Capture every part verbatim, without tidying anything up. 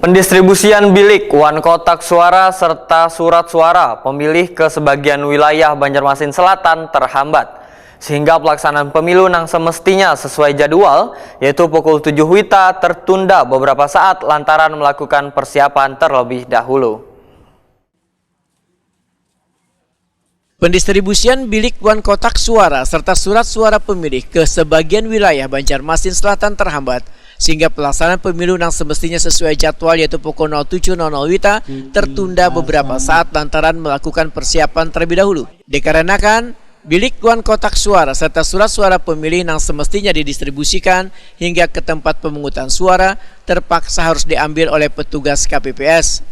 Pendistribusian bilik wan kotak suara serta surat suara pemilih ke sebagian wilayah Banjarmasin Selatan terhambat, sehingga pelaksanaan pemilu nang semestinya sesuai jadwal, yaitu pukul tujuh wita, tertunda beberapa saat lantaran melakukan persiapan terlebih dahulu. Pendistribusian bilik wan kotak suara serta surat suara pemilih ke sebagian wilayah Banjarmasin Selatan terhambat, sehingga pelaksanaan pemilu nang semestinya sesuai jadwal, yaitu pukul nol tujuh nol nol wita, tertunda beberapa saat lantaran melakukan persiapan terlebih dahulu. Dikarenakan bilik wan kotak suara serta surat suara pemilih nang semestinya didistribusikan hingga ke tempat pemungutan suara terpaksa harus diambil oleh petugas K P P S.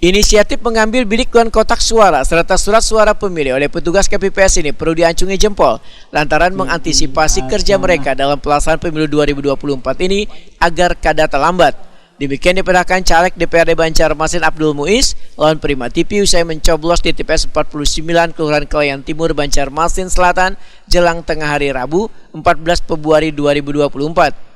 Inisiatif mengambil bilik wan kotak suara serta surat suara pemilih oleh petugas K P P S ini perlu diancungi jempol lantaran mengantisipasi kerja mereka dalam pelaksanaan pemilu dua ribu dua puluh empat ini agar kada terlambat. Demikian dipedahkan Caleg D P R D Banjarmasin Abdul Muiz lawan Prima T V usai mencoblos di T P S empat puluh sembilan Kelurahan Kelayan Timur, Banjarmasin Selatan, jelang tengah hari Rabu, empat belas Februari dua ribu dua puluh empat.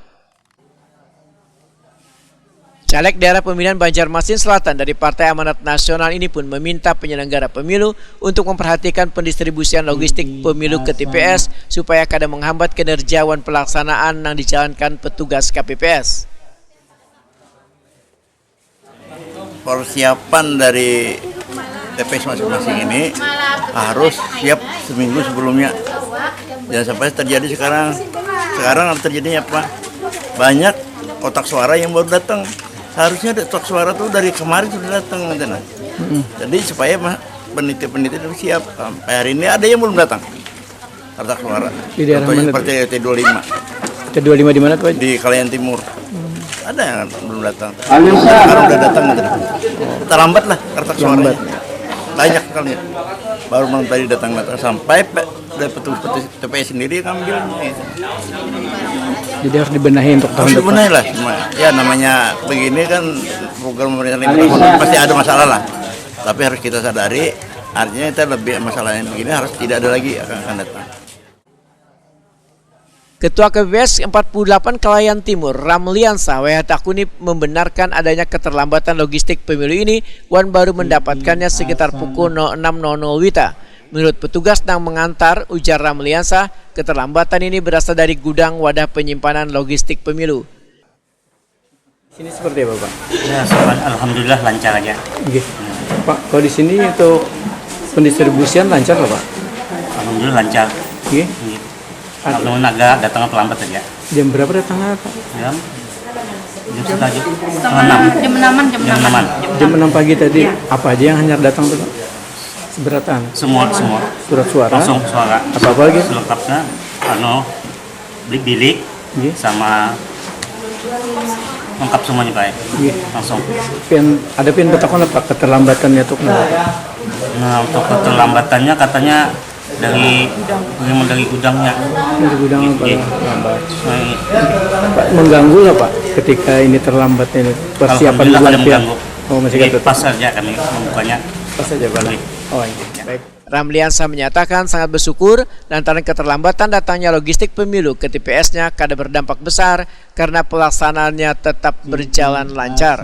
Caleg Daerah Pemilihan Banjarmasin Selatan dari Partai Amanat Nasional ini pun meminta penyelenggara pemilu untuk memperhatikan pendistribusian logistik pemilu ke T P S supaya kada menghambat kinerja wan pelaksanaan yang dijalankan petugas K P P S. Persiapan dari T P S masing-masing ini harus siap seminggu sebelumnya. Jangan sampai terjadi sekarang. Sekarang terjadinya apa? Banyak kotak suara yang baru datang. Seharusnya ada kotak suara tuh dari kemarin sudah datang, gitu, nah. Jadi supaya mah peneliti-peneliti itu siap. Sampai hari ini ada yang belum datang. Kotak suara. Di daerah mana tuh? Seperti R T dua lima. R T dua lima di mana tuh, Pak? Di Kalayan Timur. Ada yang belum datang. Sekarang udah datang, gitu. Terlambat lah kotak suaranya. Banyak sekali. Baru malam tadi datang, datang sampai pe-, dari petugas T P S sendiri ngambil. Jadi harus dibenahi untuk tahun depan. Harus dibenahi lah. Ya, namanya begini kan, program pemerintah lima tahun, pasti ada masalah lah. Tapi harus kita sadari, artinya kita lebih, masalah yang begini harus tidak ada lagi akan, akan datang. Ketua K P P S empat puluh delapan Kalayan Timur, Ramliansah W H Takuni, membenarkan adanya keterlambatan logistik pemilu ini wan baru mendapatkannya sekitar pukul nol enam nol nol wita. Menurut petugas nang mengantar, ujar Ramliansah, keterlambatan ini berasal dari gudang wadah penyimpanan logistik pemilu. Sini seperti apa, Pak? Ya, sobat, alhamdulillah lancar aja. Nggih. Pak, kalau di sini untuk pendistribusian lancar nggak, Pak? Alhamdulillah lancar. Nggih. Nggih. Ad- Kalau agak datangnya terlambat aja. Jam berapa datangnya, Pak? Jam, jam setengah jam. Setengah enam. Jam enaman, jam Jam enaman. Enaman. Jam enam pagi tadi, apa aja yang hanya datang tuh, Pak? Seberatan? Semua, semua. Surat suara? Langsung suara. Apa-apa lagi? Selengkapnya, anu, bilik-bilik, Nggih. Sama lengkap semuanya, Pak. Nggih. Langsung. Pian, ada pian betakon apa keterlambatannya tuh kenapa? Nah, untuk keterlambatannya katanya dari, memang dari gudangnya. Dari gudang apa? Nggih. Lambat. Nah, iya. Pak, mengganggu lah, Pak, ketika ini terlambat ini, persiapan Alhamdulillah bulan kada pian? Mengganggu. Oh, masih Jadi, kata pas saja kami membukanya. Pas saja, Pak. Nggih. Oh, iya. Ya. Baik. Ramliansah menyatakan sangat bersyukur lantaran keterlambatan datangnya logistik pemilu ke T P S-nya kada berdampak besar karena pelaksanaannya tetap berjalan lancar.